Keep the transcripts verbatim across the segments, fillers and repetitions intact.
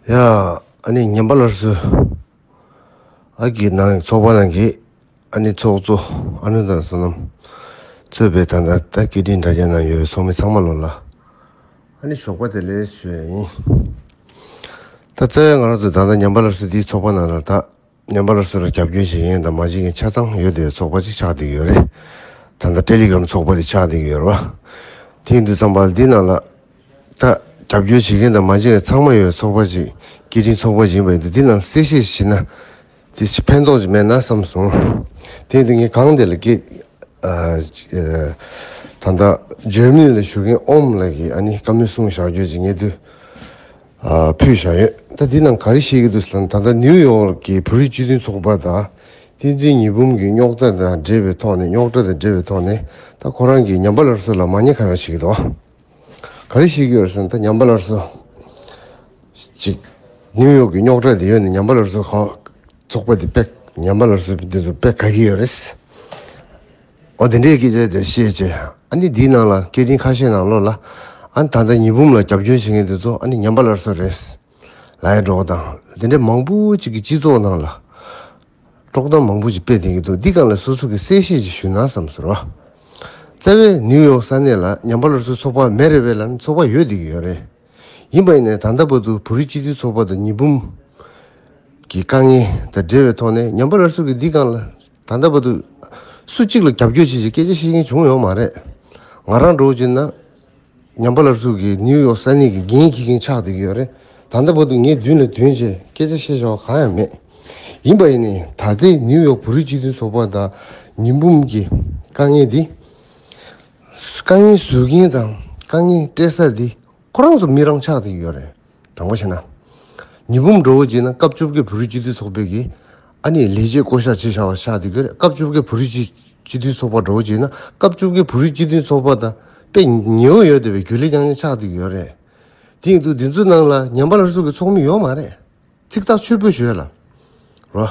ཡ། ཨ་ནི་ཉམས་པ་སླར་གསོ། ཨ་གི་ནང་ཚོགས་པ་ནང་གི་ཨ་ནི་ཚོགས་གཙོ་ཨ་ནུ་དང་བསོད་ནམས་གཙོས་པའི་ད་ལྟ་ད་སྐད་འཕྲིན་དྲ་རྒྱ་ནང་ཡོད་པའི་ཚོགས་མི་ཚང་མ་ལོ་ལ་ཨ་ནི་ཞོགས་པ་བདེ་ལེགས་ཞུ་ཡ་ཡིན། ད་རྩ་བའི་ང་རང་ཚོ་ད་ལྟ་ཉམས་པ་སླར་གསོ་འདིའི་ཚོགས་པ་ནང་ལ་ད་ཉམས་པ་སླར་གསོ་ལ་རྒྱབ་སྐྱོར་བྱེད་མཁན་དང་མ་བྱེད་མཁན་ཆ་ཚང་ཡོད་བསྡད་པའི་ཚོགས་པ་ཅིག་ཆགས་བསྡད་ཀྱི་ཡོད་རེད། ད་ལྟ་ཊེ་ལི་གྷི་རམ་ཚོགས་པ་དེ་ཆགས་བསྡད་ཀྱི་ཡོད་རེད་བ། དེ་ཡིན་དུས་ཙམ་པ་ལ་འདི་ནང་ལ་ད་རྒྱབ་སྐྱོར་བྱེད་མཁན་དང་མ་བྱེད་མཁན་ཚང་མ་ཡོད་པའི་ཚོགས་པ་ཅིག་སྐད་འཕྲིན་ཚོགས་པ་ཅིག་ཡིན་པ་ཡིན་དུས་འདི་ནང་གསལ་བཤད་ཞིག་བྱས་ན་དེ་ཕན་ཐོགས་ཅིག་མེད་ན་བསམ་སོང་། དེ་ཡིན་དུས་ངས་གང་དེ་ལ་སྐད་ཨ། ད་ལྟ་འཇར་མ་ནི་ལ་བཞུགས་མཁན་ཨོམ་ལགས་ཀྱིས་ཨ་ནི་བཀའ་མོལ་གསུངས་བཞག་རྒྱུ་ཅིག་ངས་དུས་ཨ། ཕུལ་བཞག་ཡོད། ད་འདི་ནང་ག་རེ་བཤད་ཀྱི་འདུག་ཟེར་ན་ད་ལྟ་ནིའུ་ཡོག་གི་བོད་རིགས་སྤྱི་མཐུན་ཚོགས་པ་དང་བསྟན་འཛིན་ཉི་འབུམ་གྱི་རྙོག་དྲ་དང་འབྲེལ་བའི་ཐོག་ནས་རྙོག་དྲ་དང་འབྲེལ་བའི་ཐོག་ནས་ད་ཁོ་རང་གིས་ཉམས་པ་སླར་གསོ་ལ་མ་ཉེས་ཁ་གཡོག་བྱེད་ཀྱི་འདུག་ག་རེ་བཤད་ཀྱི་ཡོད་ཟེར་ན་ད་ཉམས་པ་སླར་གསོ་ཅིག་ནིའུ་ཡོག་གི་རྙོག་དྲ་དེ་ཡོད་ནས་ཉམས་པ་སླར་གསོ་ཁོ་ཚོགས་པ་དེ་དཔེ་ཉམས་པ་སླར་གསོ་དེ་ཚོ་དཔེ་ག་གི་ཡོད་རེད། འོ་དེ་འདྲའི་སྐད་ཆ་དེ་བཤད་བྱས་ཨ་ནི་འདིའི་ནང་ལ་སྐད་འཕྲིན་ཁ་ཤས་ནང་ལོགས་ལ་ཨ་ནི་ད་ལྟ་ཉི་འབུམ་ལ་རྒྱབ་སྐྱོར་བྱེད་མཁན་དེ་ཚོ་ཨ་ནི་ཉམས་པ་སླར་གསོ་རེད་ལབ་ཡ་འགྲོ་བ་དང་དེ་འདྲའི་མང་པོ་ཅིག་གི་སྤྱི་ཚོགས་ནང་ལ་དཀྲོག་གཏམ་མང་པོ་ཅིག་སྤེལ་བསྡད་ཀྱི་འདུག་འདི་སྒང་ལ་སོ་སོ་གི་གསལ་བཤད་ཅིག་ཞུ་ན་བསམ་ཟེར་བ། རྩ་བའི་ནིའུ་ཡོག་ས་གནས་ལ་ཉམས་པ་སླར་གསོའི་ཚོགས་པ་མེད་རེད་པས་ལབ་ན་ཚོགས་པ་ཡོད་བསྡད་ཀྱི་ཡོད་རེད། ཡིན་པ་ཡིན་ནའི་ད་ལྟ་བར་དུ་བོད་རིགས་སྤྱི་མཐུན་ཚོགས་པ་དང་ཉི་འབུམ་གྱི་དཀའ་ངལ་དང་འབྲེལ་བའི་ཐོག་ནས་ཉམས་པ་སླར་གསོ་གི་འདི་སྒང་ལ་ད་ལྟ་བར་དུ་སུ་གཅིག་ལ་རྒྱབ་སྐྱོར་བྱེད་ཅེས་སྐད་ཆ་བཤད་མཁན་བྱུང་ཡོད་མ་རེད། ང་རང་འདྲ་བོ་བྱས་ན་ཉམས་པ་སླར་གསོ་གི་ནིའུ་ཡོག་ས་གནས་ཀྱི་འགན་འཁྱེར་མཁན་ཆགས་བསྡད་ཀྱི་ཡོད་རེད། ད་ལྟ་བར་དུ་ངས་མདུན་ལ་དོན་བྱས་སྐད་ཆ་བཤད་བཞག་པ་གང་ཡང་མེད། ཡིན་པ་ཡིན་ནའི་ད་ལྟའི་ནིའུ་ཡོག་བོད་རིགས་སྤྱི་མཐུན་ཚོགས་པ་དང་ཉི་འབུམ་གྱི་དཀའ་ངལ་འདི་དཀའ་ངལ་བཟོ་མཁན་དང་དཀའ་ངལ་སྤྲད་ས་འདི་ཁོ་རང་ཚོ་མི་རང་ཆགས་བསྡད་ཀྱི་ཡོད་རེད། དྲང་པོ་བཤད་ན། ཉི་འབུམ་འདྲ་བོ་བྱས་ན་སྐབས་བཅོ་བརྒྱད་བོད་རིགས་སྤྱི་མཐུན་ཚོགས་པའི་གི་ཨ་ནི་ལས་བྱེད་བསྐོ་བཞག་བྱས་བཞག་པ་ཆགས་བསྡད་ཀྱི་ཡོད་རེད། སྐབས་བཅོ་བརྒྱད་བོད་རིགས་སྤྱི་སྤྱི་མཐུན་ཚོགས་པ་འདྲ་བོ་བྱས་ན་སྐབས་བཅོ་བརྒྱད་བོད་རིགས་སྤྱི་མཐུན་ཚོགས་པ་དང་དཔེ་ཉེ་བོ་ཡོད་བསྡད་པའི་རྒྱུན་ལས་རྐྱང་རྐྱང་ཆགས་བསྡད་ཀྱི་ཡོད་རེད། དེ་ཡིན་དུས་འདི་ཚོའི་ནང་ལ་ཉམས་པ་སླར་གསོ་གི་ཚོགས་མི་ཡོད་མ་རེད། ཚིག་ཐག་ཆོད་པོ་ཞུ་ཡ་ལ། རོ།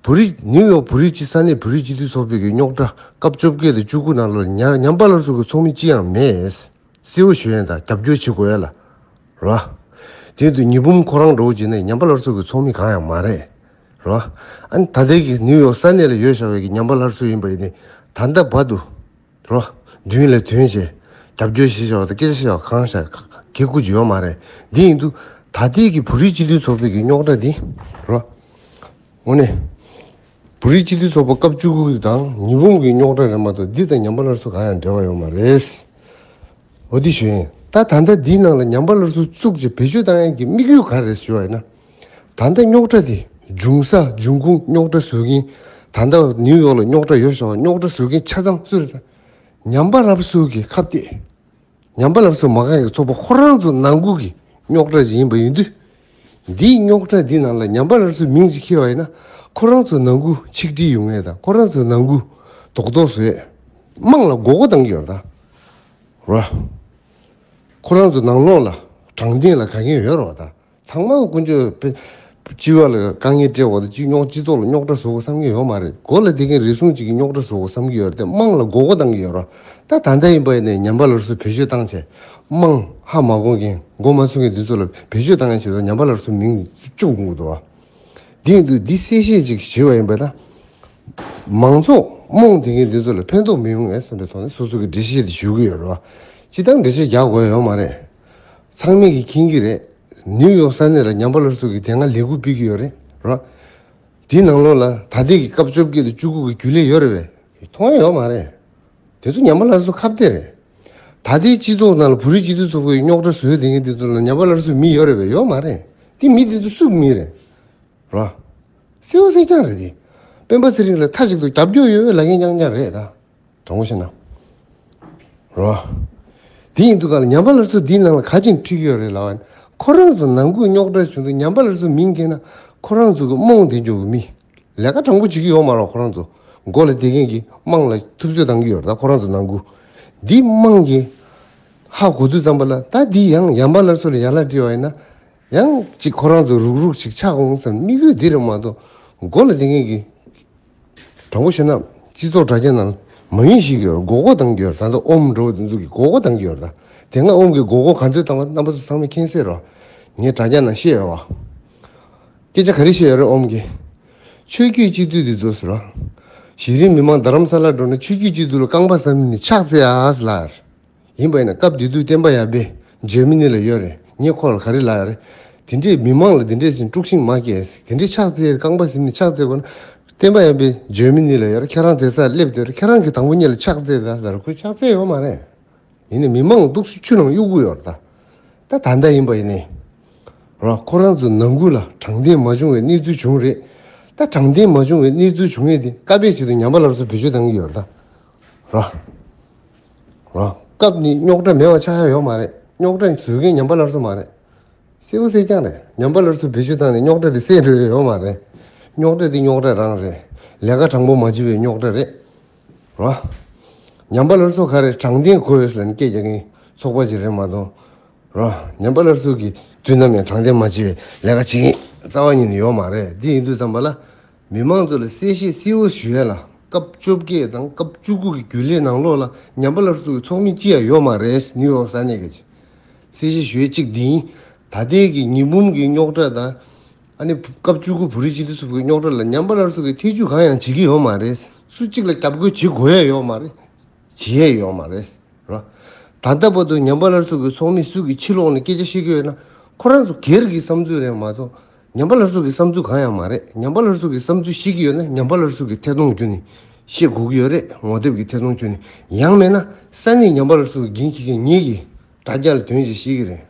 བོད་རིགས་ནིའུ་ཡོག་བོད་རིགས་སྤྱི་ས་གནས་བོད་རིགས་སྤྱི་མཐུན་ཚོགས་པའི་གི་རྙོག་དྲ་སྐབས་བཅོ་བརྒྱད་དང་བཅུ་དགུ་ནང་ལོགས་ཉ་ཉམས་པ་སླར་གསོ་གི་ཚོགས་མི་གཅིག་ཡང་མེད། གསལ་བོ་ཞུ་ཡ་དང་རྒྱབ་སྐྱོར་བྱེད་དགོས་ཡ་ལ། རོ། དེ་དུས་ཉི་འབུམ་ཁོ་རང་འདྲ་བོ་བྱས་ནས་ཉམས་པ་སླར་གསོ་གི་ཚོགས་མི་གང་ཡང་མ་རེད། རོ། ཨ་ནི་ད་ལྟའི་གི་ནིའུ་ཡོག་ས་གནས་ལ་ཡོད་བཞག་པའི་གི་ཉམས་པ་སླར་གསོ་ཡིན་པ་ཡིན་ནའི་ད་ལྟ་བར་དུ། རོ། མདུན་ལ་དོན་བྱས། རྒྱབ་སྐྱོར་བྱེད་བཞག་པ་དང་སྐད་ཆ་བཤད་བཞག་པ་གང་ཤར་གེ་ཁུ་ཅིག་ཡོད་མ་རེད། འདི་ཡིན་དུས་ད་ལྟའི་གི་བོད་རིགས་སྤྱི་མཐུན་ཚོགས་པའི་གི་རྙོག་དྲ་འདི། རོ། དངོས་གནས། བོད་རིགས་སྤྱི་མཐུན་ཚོགས་པ་སྐབས་བཅུ་དགུ་དང་ཉི་འབུམ་གྱི་རྙོག་དྲ་རེད་མ་གཏོགས་འདི་དང་ཉམས་པ་སླར་གསོ་གང་ཡང་འབྲེལ་བ་ཡོད་མ་རེད། འོ་འདི་ཞུ་ཡིན། ད་ད་ལྟ་འདིའི་ནང་ལ་ཉམས་པ་སླར་གསོ་བཙུགས་བྱས་བེད་སྤྱོད་བཏང་ཡག་གི་དམིགས་ཡུལ་ག་རེ་རེད་ཞུ་བ་ཡིན་ན། ད་ལྟ་རྙོག་དྲ་དེ་འབྱུང་ས་འབྱུང་ཁུངས་རྙོག་དྲ་བཟོ་མཁན། ད་ལྟ་ནིའུ་ཡོག་ལ་རྙོག་དྲ་ཡོད་བཞག་པ་རྙོག་དྲ་བཟོ་མཁན་ཆ་ཚང་སུ་རེད་ཟེར། ཉམས་པ་སླར་གསོ་གི་ཁ་གཏད། ཉམས་པ་སླར་གསོ་མ་རྐང་གི་ཚོགས་པ་ཁོ་རང་ཚོ་ནང་ཁུལ་གྱི་རྙོག་དྲ་ཞིག་ཡིན་པ་ཡིན་དུས། འདིའི་རྙོག་དྲ་འདི་ནང་ལ་ཉམས་པ་སླར་གསོའི་མིང་ཞིག་འཁྱེར་བ་ཡིན་ན་ཁོ་རང་ཚོ་ནང་ཁུལ་ཆིག་སྒྲིལ་ཡོང་ཡས་དང་ཁོ་རང་ཚོ་ནང་ཁུལ་རྡོག་རྡོག་བཟོ་ཡས། དམངས་ལ་མགོ་སྐོར་བཏང་གི་ཡོད་རེད་ད། རོ། ཁོ་རང་ཚོ་ནང་ལོགས་ལ་དྲང་བདེན་ལ་དགའ་མཁན་ཡོད་རེད་བ་ད། ཚང་མ་ཀུན་སྤྱོད་དཔེ། སྤྱི་པ་ལ་དཀའ་ངལ་སྤྲད་འོག་ཏུ་སྤྱི་རྙོག་སྤྱི་ཚོགས་ལ་རྙོག་དྲ་བཟོ་དགོས་བསམ་གྱི་ཡོད་མ་རེད། མགོ་ལ་བསྡད་མཁན་རེ་ཟུང་ཅིག་གིས་རྙོག་དྲ་བཟོ་དགོས་བསམ་གྱི་ཡོད་རེད་དེ་དམངས་ལ་མགོ་སྐོར་བཏང་གི་ཡོད་རེད། ད་ད་ལྟ་ཡིན་པ་ཡིན་ནའི་ཉམས་པ་སླར་གསོ་བེད་སྤྱོད་བཏང་བྱས། དམངས་ཧ་མ་གོ་མཁན་མགོ་མ་ཚོས་མཁན་འདི་ཚོ་ལ་བེད་སྤྱོད་བཏང་ཡ་ཆེད་དུ་ཉམས་པ་སླར་གསོ་མིང་བཅུག་འོང་གི་འདུག་བ། འདི་ཡིན་དུས་འདི་གསལ་བཤད་ཅིག་ཞུས་པ་ཡིན་པ་ད། མང་ཚོགས་རྨོངས་བསྡད་མཁན་འདི་ཚོ་ལ་ཕན་ཐོགས་མི་ཡོང་ངེས་བསམ་པའི་ཐོག་ནས་སོ་སོ་གི་འགྲེལ་བཤད་འདི་ཞུ་གི་ཡོད་རེད་བ། སྤྱིར་བཏང་འགྲེལ་བཤད་རྒྱག་དགོས་ཡོད་མ་རེད། ཚང་མས་ཀྱིས་མཁྱེན་གྱི་རེད། ནིའུ་ཡོག་ས་གནས་ལ་ཉམས་པ་སླར་གསོ་གི་དེ་སྔ་ལས་འགུལ་སྤེལ་གྱི་ཡོད་རེད། རོ། དེའི་ནང་ལོགས་ལ་ད་ལྟའི་གི་སྐབས་བཅོ་བརྒྱད་དང་བཅུ་དགུ་གི་རྒྱུན་ལས་ཡོད་རེད་པས། མཐོང་ཡ་ཡོད་མ་རེད། དེ་ཚོ་ཉམས་པ་སླར་གསོ་ཁ་གཏད་རེད། ད་ལྟའི་སྤྱི་ཚོགས་ནང་ལ་བོད་རིགས་སྤྱི་མཐུན་ཚོགས་པའི་རྙོག་དྲ་བཟོས་བསྡད་མཁན་དེ་ཚོ་ལ་ཉམས་པ་སླར་གསོའི་མི་ཡོད་རེད་པས། ཡོད་མ་རེད། དེ་མི་དེ་ཚོ་སུའི་མི་རེད། རོ། གསལ་པོ་གསལ་རྐྱང་རེད་དེ། སྤེན་པ་ཚེ་རིང་ལ་མཐའ་གཅིག་ཏུ་རྒྱབ་སྐྱོར་ཡོད་ལབ་མཁན་རྐྱང་རྐྱང་རེད་ད། དྲང་པོ་བཤད་ན། རོ། དེ་ཡིན་དུས་ག་ལ་ཉམས་པ་སླར་གསོ་འདིའི་ནང་ལ་ག་ཅིག་འཁྲིད་ཀྱི་ཡོད་རེད་ལབ་པ་ཡིན་ན། ཁོ་རང་ཚོ་ནང་ཁུལ་རྙོག་དྲ་བྱུང་དུས་ཉམས་པ་སླར་གསོ་མིང་འཁྱེར་ན་ཁོ་རང་ཚོ་གི་རྨོངས་བསྡད་རྒྱུ་གི་མི། ལས་ཀ་དྲང་པོ་བྱེད་ཀྱི་ཡོད་མ་རེད། ཁོ་རང་ཚོ་མགོ་ལ་བསྡད་མཁན་གྱི་དམངས་ལ་ཐུབ་ཚོད་བཏང་གི་ཡོད་རེད་ད། ཁོ་རང་ཚོ་ནང་ཁུལ་འདི་དམངས་ཀྱིས་ཧ་གོ་དུས་ཙམ་པ་ལ་ད་འདི་ཡང་ཉམས་པ་སླར་གསོ་ལ་ཡར་ལ་བསྒྲིལ་བ་ཡིན་ན། ཡང་ཅིག་ཁོ་རང་ཚོ་རུག་རུག་ཅིག་ཆགས་འོང་བསམ་དམིགས་ཡུལ་འདི་རེད་མ་གཏོགས་མགོ་ལ་བསྡད་མཁན་གྱི། དྲང་པོ་བཤད་ན་སྤྱི་ཚོགས་དྲ་རྒྱ་ནང་མ་ཡིན་ཞིག་ཡོད་མགོ་སྐོར་བཏང་གི་ཡོད་རེད། ད་ལྟ་ཨོམ་འདྲ་བོ་དེ་ཚོ་གིས་མགོ་སྐོར་བཏང་གི་ཡོད་རེད། ད་དེ་སྔ་ཨོམ་གྱིས་མགོ་སྐོར་ག་ཚོད་བཏང་བ་རྣམ་པ་ཚོ་ཚང་མས་མཁྱེན་གསལ་རེད། ངས་དྲ་རྒྱ་ནང་བཤད་ཡོད་བ། སྐད་ཆ་ག་རེ་བཤད་ཡོད་རེད་ཨོམ་གྱིས། ཆོས་བརྒྱུད་སྤྱི་འཐུས་འདི་ཚོ་ཟེར་བ། གཞི་རིམ་མི་མང་རྡ་རམ་ས་ལ་འགྲོ་ན་ཆོས་བརྒྱུད་སྤྱི་འཐུས་ལ་རྐང་པ་ཟ་མི་ནི་ཕྱག་འཚལ་ཨ་ཟེར་ལབ་ཡོད་རེད། ཡིན་པ་ཡིན་ན་སྐབས་དེ་དུས་བསྟན་པ་ཡར་འཕེལ་འཇར་མ་ནི་ལ་ཡོད་རེད། ངས་ཁོ་ལ་ག་རེ་ལབ་ཡོད་རེད། དེ་འདྲས་མི་མང་ལ་དེ་འདྲས་ཟེར་དཀྲུག་ཤིང་མ་སྐྱེས། དེ་འདྲས་ཕྱག་འཚལ་རྐང་པ་ཟ་མི་ནི་ཕྱག་འཚལ་དགོས་ན། བསྟན་པ་ཡར་འཕེལ་འཇར་མ་ནི་ལ་ཡོད་རེད། ཁྱེད་རང་དེ་སར་སླེབས་བསྡད་རེད། ཁྱེད་རང་གིས་དང་པོ་ཉིད་ལ་ཕྱག་འཚལ་ད་ཟེར། ཁོས་ཕྱག་འཚལ་ཡོད་མ་རེད། ཡིན་ནའི་མི་མང་འདུག་སེ་ཆུ་ནང་གཡུག་གི་ཡོད་རེད་ད། ད་ད་ལྟ་ཡིན་པ་ཡིན་ནའི། རོ། ཁོ་རང་ཚོ་ནང་ཁུལ་ལ་དྲང་བདེན་མ་བྱུང་བའི་གནས་ཚུལ་བྱུང་རེད། ད་དྲང་བདེན་མ་བྱུང་བའི་གནས་ཚུལ་བྱུང་ཡས་དེ་བཀའ་བེད་ཆེད་དུ་ཉམས་པ་སླར་གསོ་བེད་སྤྱོད་བཏང་གི་ཡོད་རེད་ད། རོ། རོ། སྐབས་ནི་རྙོག་དྲ་མེད་པ་ཆགས་ཡ་ཡོད་མ་རེད། རྙོག་དྲ་བཟོ་མཁན་ཉམས་པ་སླར་གསོ་མ་རེད། གསལ་པོ་གསལ་རྐྱང་རེད། ཉམས་པ་སླར་གསོ་བེད་སྤྱོད་བཏང་ནས་རྙོག་དྲ་དེ་སེལ་འགྲོ་ཡ་ཡོད་མ་རེད། རྙོག་དྲ་དེ་རྙོག་དྲ་རང་རེད། ལས་ཀ་དྲང་པོ་མ་བྱས་པའི་རྙོག་དྲ་རེད། རོ། ཉམས་པ་སླར་གསོ་ག་རེ་དྲང་བདེན་དགོས་ཡོད་ཟེར་ནས་སྐད་རྒྱག་མཁན་ཚོགས་པ་ཅིག་རེད་མ་གཏོགས། རོ། ཉམས་པ་སླར་གསོ་གི་དུས་ནམ་ཡང་དྲང་བདེན་མ་བྱས་པའི་ལས་ཀ་བྱེད་མཁན་རྩ་བ་ཉིད་ནས་ཡོད་མ་རེད། འདི་ཡིན་དུས་ཙམ་པ་ལ། མི་མང་ཚོ་ལ་གསལ་བཤད་གསལ་བོ་ཞུ་ཡ་ལ་སྐབས་བཅོ་བརྒྱད་དང་སྐབས་བཅུ་དགུ་གི་རྒྱུན་ལས་ནང་ལོགས་ལ་ཉམས་པ་སླར་གསོ་གི་ཚོགས་མི་གཅིག་ཡང་ཡོད་མ་རེད། ནིའུ་ཡོག་ས་གནས་ཀྱི་གསལ་བཤད་ཞུ་ཡ་གཅིག་འདི་ཡིན། ད་ལྟའི་གི་ཉི་འབུམ་གྱི་རྙོག་དྲ་དང་། ཨ་ནི་སྐབས་བཅུ་དགུ་བོད་རིགས་སྤྱི་འཐུས་ཚོགས་པའི་རྙོག་དྲ་ལ་ཉམས་པ་སླར་གསོ་གིས་ཐེ་བྱུས་གང་ཡང་བྱེད་ཀྱི་ཡོད་མ་རེད། སུ་གཅིག་ལ་རྒྱབ་སྐྱོར་བྱེད་དགོས་ཡ་ཡོད་མ་རེད། བྱེད་ཡ་ཡོད་མ་རེད། རོ། ད་ལྟ་བར་དུ་ཉམས་པ་སླར་གསོ་གི་ཚོགས་མི་སུ་གིས་ཕྱི་ལོགས་ནས་སྐད་ཆ་བཤད་ཀྱི་ཡོད་ན། ཁོ་རང་ཚོ་སྒེར་གྱི་བསམ་ཚུལ་རེད་མ་གཏོགས། ཉམས་པ་སླར་གསོ་གི་བསམ་ཚུལ་གང་ཡང་མ་རེད། ཉམས་པ་སླར་གསོ་གི་བསམ་ཚུལ་བཤད་ཀྱི་ཡོད་ན་ཉམས་པ་སླར་གསོ་གི་ཐད་གཏོང་བརྒྱུད་ནས་བཤད་དགོས་ཀྱི་ཡོད་རེད། ངོ་དེབ་ཀྱི་ཐད་གཏོང་བརྒྱུད་ནས། ཡང་མེད་ན་ས་གནས་ཉམས་པ་སླར་གསོ་གི་འགན་འཁྱེར་མཁན་ངེད་ཀྱིས་དྲ་རྒྱ་ལ་ཐོན་བྱས་བཤད་ཀྱི་རེད།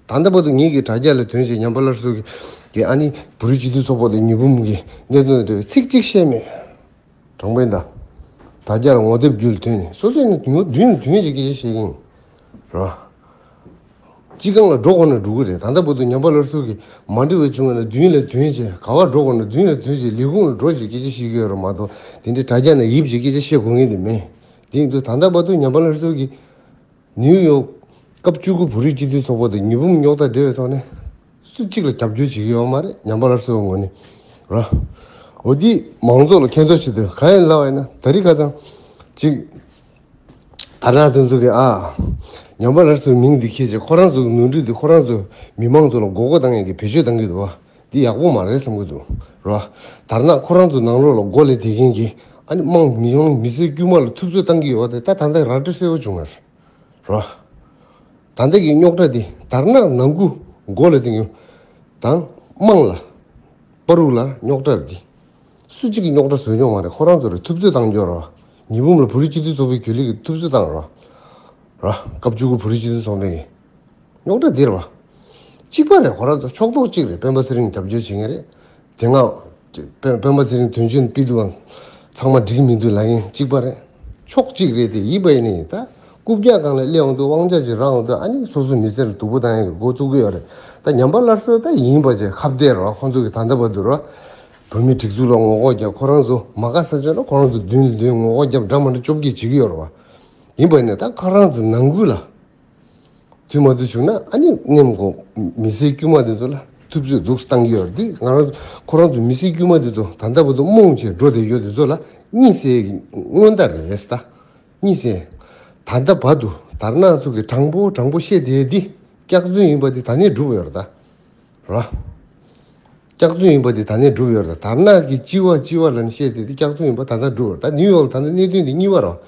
ད་ལྟ་བར་དུ་ངེད་ཀྱིས་དྲ་རྒྱ་ལ་ཐོན་བྱས་ཉམས་པ་སླར་གསོ་གི་གི་ཨ་ནི་བོད་རིགས་སྤྱི་འཐུས་ཚོགས་པ་དང་ཉི་འབུམ་གྱི་གནད་དོན་དང་འབྲེལ་བའི་ཚིག་གཅིག་བཤད་མེད། དྲང་པོ་ཡིན་ད། དྲ་རྒྱ་ལ་ངོ་དེབ་བརྒྱུད་ལ་ཐོན་ནས་སོ་སོའི་ནི་མདུན་ལ་ཐོན་བྱས་སྐད་ཆ་བཤད་ཀྱི་ཡིན། རོ། སྤྱི་ཁང་ལ་འགྲོ་དགོས་ན་འགྲོ་གི་རེད། ད་ལྟ་བར་དུ་ཉམས་པ་སླར་གསོ་གི་མ་འགྲིག་པ་བྱུང་བ་ན་མདུན་ལ་ཐོན་བྱས། ག་པར་འགྲོ་དགོས་ན་མདུན་ལ་ཐོན་བྱས་ལས་ཁུངས་ལ་འགྲོ་བྱས་སྐད་ཆ་བཤད་ཀྱི་ཡོད་རེད་མ་གཏོགས། དེ་འདྲའི་དྲ་རྒྱ་ནང་ཡིབ་བྱས་སྐད་ཆ་བཤད་དགོས་ངེས་དེ་མེད། དེ་ཡིན་དུས་ད་ལྟ་བར་དུ་ཉམས་པ་སླར་གསོ་གི་ནིའུ་ཡོག་སྐབས་བཅུ་དགུ་བོད་རིགས་སྤྱི་འཐུས་ཚོགས་པ་དང་ཉི་འབུམ་རྙོག་དྲ་འབྲེལ་བའི་ཐོག་ནས་སུ་གཅིག་ལ་རྒྱབ་སྐྱོར་བྱེད་ཀྱི་ཡོད་མ་རེད། ཉམས་པ་སླར་གསོའི་ངོས་ནས། རོ། འོ་འདི་མང་ཚོགས་ལ་ཁྱེད་ཚོ་ཆེད་དུ་གང་ཡིན་ལབ་པ་ཡིན་ན། ད་རིང་ཁ་སང་ཅིག་དར་ནག་དེ་ཚོ་གིས་ཨ། ཉམས་པ་སླར་གསོའི་མིང་འདི་ཁྱེར་བྱས་ཁོ་རང་ཚོའི་ནོར་འཁྲུལ་འདི་ཁོ་རང་ཚོ་མི་མང་ཚོ་ལ་མགོ་སྐོར་བཏང་ཡས་ཀྱི་བེད་སྤྱོད་བཏང་གི་འདུག་བ། འདི་ཡག་པོ་མ་རེད་བསམ་གྱི་འདུག། རོ། དར་ནག་ཁོ་རང་ཚོ་ནང་ལོགས་ལ་མགོ་ལས་དེ་མཁན་གྱི་ཨ་ནི་དམངས་མི་ཡོང་མི་སེར་དཀྱུས་མ་ལ་ཐུབ་ཚོད་བཏང་གི་ཡོད་པ་དེ་ད་ད་ལྟ་ར་སྤྲོད་གསལ་པོ་བྱུང་བ་རེད། རོ། ད་ལྟ་གི་རྙོག་དྲ་འདི་དར་ནག་ནང་ཁུལ་མགོ་ལ་བཏང་ཡོད་དང་། དམངས་ལ། པ་རུག་ལ་རྙོག་དྲ་འདི། སུ་གཅིག་གིས་རྙོག་དྲ་བཟོས་མྱོང་མ་རེད། ཁོ་རང་ཚོ་རེད་ཐུབ་ཚོད་བཏང་འགྱོ་རོ། ཉི་འབུམ་ལ་བོད་རིགས་སྤྱི་འཐུས་ཚོགས་པའི་རྒྱུན་ལས་ཀྱིས་ཐུབ་ཚོད་བཏང་རོ། རོ། སྐབས་བཅུ་དགུ་བོད་རིགས་སྤྱི་འཐུས་ཚོགས་པའི་གི་རྙོག་དྲ་འདི་རེད་བ། གཅིག་པ་རེད། ཁོ་རང་ཚོ་ཕྱོགས་གཏོགས་གཅིག་རེད། སྤེན་པ་ཚེ་རིང་རྒྱབ་སྐྱོར་བྱེད་མཁན་རེད། དེ་སྔ་སྤེན་པ་ཚེ་རིང་དོན་གཅོད་ཕུད་དུས་ཚང་མ་འགྲིག་མི་འདུག་ལབ་མཁན་གཅིག་པ་རེད། ཕྱོགས་གཅིག་རེད་དེ། ཡིན་པ་ཡིན་ནའི་ད་རྐུབ་བཀྱག་སྒང་ལ་སླེབས་འོང་དུས་དབང་ཆ་ཅིག་རག་འོང་དུས་ཨ་ནི་སོ་སོ་མི་སེར་ལ་སྡུག་པོ་བཏང་ཡག་གི་འགོ་བཙུགས་ཀྱི་ཡོད་རེད། ད་ཉམས་པ་སླར་གསོ་ད་ཡིན་པ་ཅིག་ཁ་གཏད་རོ། ཁོང་ཚོ་གི་ད་ལྟ་བར་དུ་རོ། བོད་མིའི་སྒྲིག་འཛུགས་ལ་ངོ་རྒོལ་རྒྱབ། ཁོ་རང་ཚོ་མ་དགའ་ས་བྱུང་ན་ཁོ་རང་ཚོ་མདུན་ལ་མདུན་ངོ་རྒོལ་རྒྱབ་འདྲ་མི་འདྲ་བཅོ་བརྒྱད་བྱེད་ཀྱི་ཡོད་རེད་བ། ཡིན་པ་ཡིན་ནའི་ད་ཁོ་རང་ཚོ་ནང་ཁུལ་ལ། དུས་མ་དུས་བྱུང་ན་ཨ་ནི་མཉམ་གོ། མི་སེར་དཀྱུས་མ་དེ་ཚོ་ལ་ཐུབ་ཚོད་འདུག་སེ་བཏང་གི་ཡོད་རེད། འདི་ང་རང་ཁོ་རང་ཚོ་མི་སེར་དཀྱུས་མ་དེ་ཚོ་ད་ལྟ་བར་དུ་རྨོངས་བྱས་འགྲོ་བསྡད་ཡོད་དེ་ཚོ་ལ་གཉིད་སད་ཀྱི་སྔོན་བརྡ་རེད་ད། གཉིད་སད། ད་ལྟ་བར་དུ་དར་ནག་ཚོ་གིས་དྲང་པོ་དྲང་པོ་བཤད་བསྡད་འདི་སྐྱག་རྫུན་ཡིན་པ་འདི་ད་ནས་གྲུབ་ཡོད་རེད་ད། ར། སྐྱག་རྫུན་ཡིན་པ་འདི་ད་ནས་གྲུབ་ཡོད་རེད། དར་ནག་གི་སྤྱི་བ་སྤྱི་བ་ལབ་ནས་བཤད་དེ་འདི་སྐྱག་རྫུན་ཡིན་པ་ད་ལྟ་གྲུབ་ཡོད་རེད། ད་ནིའུ་ཡོག་ལ་ད་ལྟ་གནད་དོན་འདི་གཉིས་པ་རེད།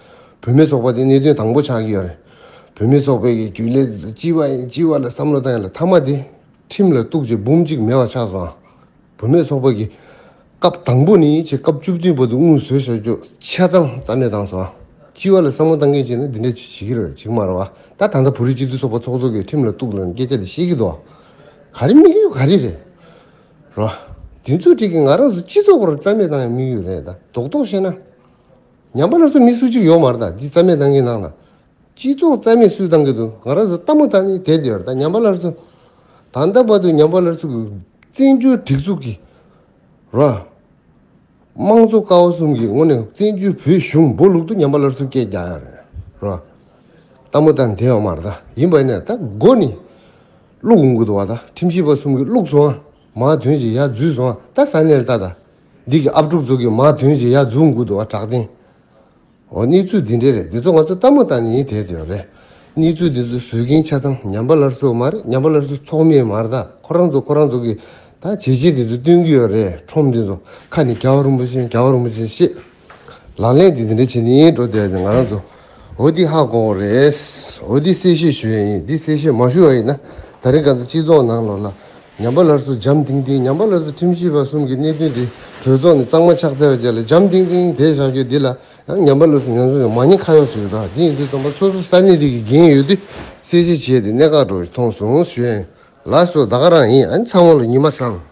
བུད་མེད་ཚོགས་པ་འདི་གནད་དོན་དང་པོ་ཆགས་ཀྱི་ཡོད་རེད། བུད་མེད་ཚོགས་པའི་གི་རྒྱུན་ལས་སྤྱི་བ་ཡིན་སྤྱི་བ་ལ་བསམ་བློ་བཏང་ཡ་ལ་མཐའ་མ་དེ་ཁྲིམས་ལ་གཏུགས་བྱས་འབུམ་གཅིག་མེད་པ་ཆགས་སོང་། བུད་མེད་ཚོགས་པ་གི་སྐབས་དང་པོ་ནས་བྱས་སྐབས་བཅུ་བདུན་བར་དུ་དངུལ་བཟོས་བཞག་རྒྱུ་ཆ་ཚང་རྩ་མེད་བཏང་སོང་། སྤྱི་བ་ལ་བསམ་བློ་བཏང་མཁན་བྱས་ན་འདི་འདྲ་བྱེད་ཀྱི་རེད། བྱེད་ཀྱི་མ་རེད་བ། ད་ད་ལྟ་བོད་རིགས་སྤྱི་འཐུས་ཚོགས་པ་ཚོགས་གཙོ་གིས་ཁྲིམས་ལ་གཏུགས་ལབ་ནས་སྐད་ཆ་འདི་བཤད་ཀྱི་འདུག། ག་རེ་དམིགས་ཡུལ་ག་རེ་རེད། རོ། དེ་ཚོ་འགྲིག་གི། ང་རང་ཚོ་སྤྱི་ཚོགས་སྐོར་རྩ་མེད་བཏང་ཡ་དམིགས་ཡུལ་རེད། ད་རྡོག་རྡོག་བཤད་ན། ཉམས་པ་སླར་གསོ་མི་སུ་གཅིག་ཡོད་མ་རེད། ད་འདི་རྩ་མེད་བཏང་གི་ནང་ལ། སྤྱི་ཚོགས་རྩ་མེད་སུས་བཏང་གི་འདུག། ང་རང་ཚོ་ལྟད་མོ་ལྟ་ནས་བསྡད་ཡོད་རེད། ད་ཉམས་པ་སླར་གསོ། ད་ལྟ་བར་དུ་ཉམས་པ་སླར་གསོ་གི་བཙན་བྱོལ་སྒྲིག་འཛུགས་ཀྱི། རོ། དམངས་གཙོ་ཀ་བ་གསུམ་གྱི་ངོས་ནས་བཙན་བྱོལ་བོད་གཞུང་སྦོ་ལུག་ཏུ་ཉམས་པ་སླར་གསོ་སྐད་རྒྱག་ཡ་རེད། རོ། ལྟད་མོ་ལྟ་ནས་བསྡད་ཡོད་མ་རེད། ད་ཡིན་པ་ཡིན་ན་ད་མགོ་ནས་བླུག་འོང་གི་འདུག་བ། ད་ཁྲིམས་ཞིབ་པ་གསུམ་གྱིས་བླུག་སོང་ཨ། མར་ཐོན་བྱས་ཡར་འཛུལ་སོང་ཨ། ད་ས་གནས་ལ་ལྟ་ད། འདི་གི་ཨབ་ཕྲུག་ཚོ་གིས་མར་ཐོན་བྱས་ཡར་འཛུལ་འོང་གི་འདུག་བ། དྲག་བདེན། འོ་གནས་ཚུལ་འདི་འདྲས་རེད། འདི་ཚོ་ང་ཚོ་ལྟད་མོ་ལྟ་ནས་བསྡད་ཡོད་རེད། གནས་ཚུལ་འདི་ཚོ་བཟོས་མཁན་ཆ་ཚང་ཉམས་པ་སླར་གསོ་མ་རེད། ཉམས་པ་སླར་གསོ་ཚོགས་མི་མ་རེད། ད་ཁོ་རང་ཚོ་ཁོ་རང་ཚོ་གི་ད་བྱས་རྗེས་འདི་ཚོ་སྟོན་གྱི་ཡོད་རེད། ཁྲོམ་འདི་ཚོ་ཁ་ནས་རྒྱལ་བ་རིན་པོ་ཆེ་རྒྱལ་བ་རིན་པོ་ཆེ་བཤད། ལག་ལེན་འདི་འདི་འདྲ་བྱེད་ནི་འགྲོ་བསྡད་ནས་ང་རང་ཚོ་འོ་འདི་ཧ་གོ་བ་རེད། འོ་འདི་གསལ་བཤད་ཞུ་ཡ་ཡིན། འདི་གསལ་བཤད་མ་ཞུ་བ་ཡིན་ན་ད་རིང་ཁ་སང་སྤྱི་ཚོགས་ནང་ལོགས་ལ་ཉམས་པ་སླར་གསོ་འཇམ་ཐིང་ཐིང་། ཉམས་པ་སླར་གསོ་ཁྲིམས་ཞིབ་པ་གསུམ་གྱི་གནད་དོན་འདི་གྲོས་ཚོགས་ནས་གཙང་མ་ཕྱག་འཚལ་བའི་རྗེས་ལ་འཇམ་ཐིང་ཐིང་བསྡད་བཞག་རྒྱུ་འདི་ལ། ཡང་ཉམས་པ་སླར་གསོ་ཉམས་གསོ་མ་ཉེས་ཁ་གཡོག་བྱེད་ཀྱི་འདུག་དེ་ཡིན་དུས་ཙམ་པ་སོ་སོ་ས་གནས་དེ་གི་འགན་ཡོད་དུས་གསལ་བཤད་བྱས་ཏེ་གནད་འགག་འགྲོ་བཞིན་མཐོང་སོང་ཞུ་ཡ་ཡིན། ལགས་སོ། ད་ག་རང་ཡིན། ཨ་ནི་ཚང་མ་ལ་ཉི་མ་བཟང་།